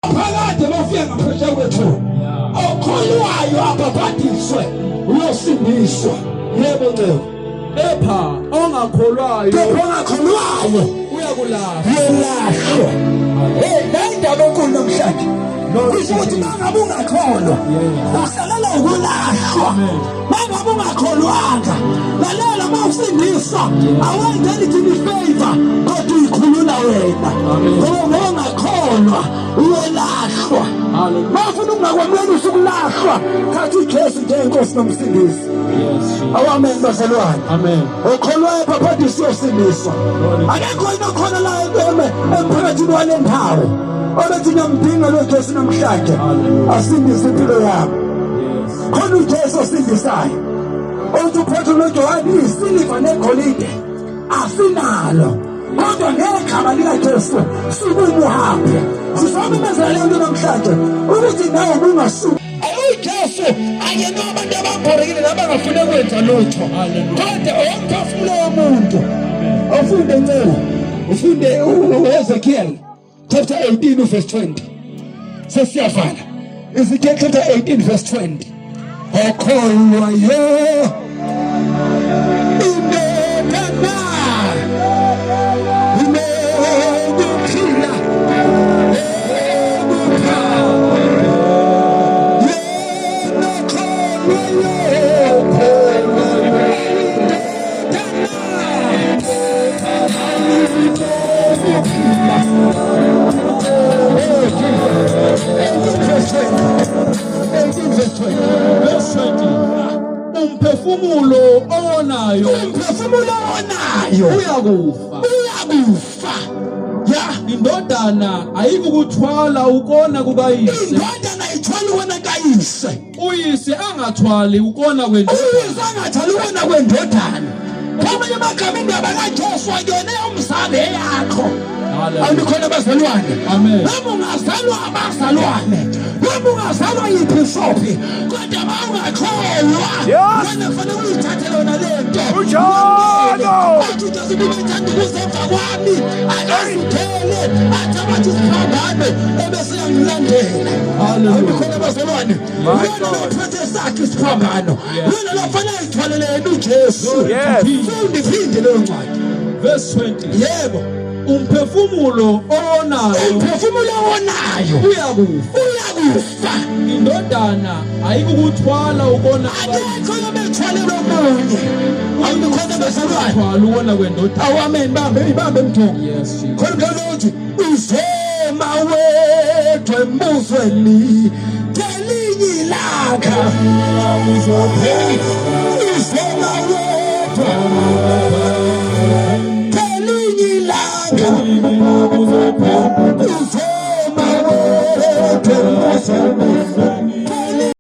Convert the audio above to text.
Phakade bafika ngaphesheya kwethu. Okholwayo abhabhadiswe uyosindiswa. Yebo ncebo. Kepha ongakholwayo, Kepha ongakholwayo uyakulahlwa. Uyolahlwa. Hey, le ndaba enkulu namhlanje. Kusho ukuthi mangabe ungakholwa uhlalela ukulahlwa. Mangabe ungakholwanga, lalela, uma usindiswa awenzeli thina ifavor, kodwa uyikhulula wena. Ngoba ngongakholwa uyolahlwa. Mawufuna ukungakwamukela usukulahlwa, thatha uJesu njengenkosi nomsindisi. Amen bazalwane. Amen. Okholwayo bhabhadiswe uyosindiswa. Akekho yini okhona la emphakathini wale ndawo obethi ngiyamdinga lo Jesu namhlanje asindise impilo yami? Khona uJesu osindisayo. Othi uPetru noJohane, isiliva negolide asinalo, kodwa ngegama likaJesu sukuma uhambe. Sizomemezela leyo nto namhlanje ukuthi nawe ubungasuki. UJesu akuyena abantu ababhorekile nabangafuni ukwenza lutho, kodwa owomphefumulo womuntu. Awufunde ncebo, ufunde uEzekiel chapter 18 verse 20. Sesiyavala. Ezekiel chapter 18 verse 20. Okholwayo indodana inokuphila ekuphila. Yena okholwayo indodana inokuphila. Oh, Jesus. 18 verse 20. 18 verse 20. Verse 20. Umphefumulo owonayo Umphefumulo onayo uyakufa. Uyakufa ya. Indodana ayikukuthwala ukona kukayise. Indodana ithwala ukona kayise. Uyise angathwali ukona kwendodana. Uyise angathwali ukona kwendodana. Kwamanye amagama, indaba kaJesu akuyona eyomzali, eyakho. Awunikhona bazalwane? Amen. Noma ungazalwa abazalwane, noma ungazalwa yibhishophi, kodwa ma ungakholwa, wena kufanele uyithathe yona le nto. Kunjalo. Uthi uJesu, "Bethanda ukuza emva kwami, akazithele, athabathe isiphambano ebese yangilandela." Hallelujah. Awunikhona bazalwane? My Wena God. lophethe sakhe isiphambano, wena lofanele ayithwalele yena uJesu. Funda iphinde leyo ncwadi. Verse 20. Yebo. Umphefumulo owonayo Umphefumulo wonayo uyakufa. Uyakufa. Indodana ayikukuthwala ukona kukayise. Akekho yobethwalelwa omunye. Awunikhona bazalwane? Thwala ukona kwendodana. Awu amen, bambe ibambe mthungu. Yes, Jesus. Khona umdlalo uthi uzoma wedwa embuzweni ngelinye ilanga. Uzoma wedwa ngelinye ilanga. Uzoma wedwa embuzweni.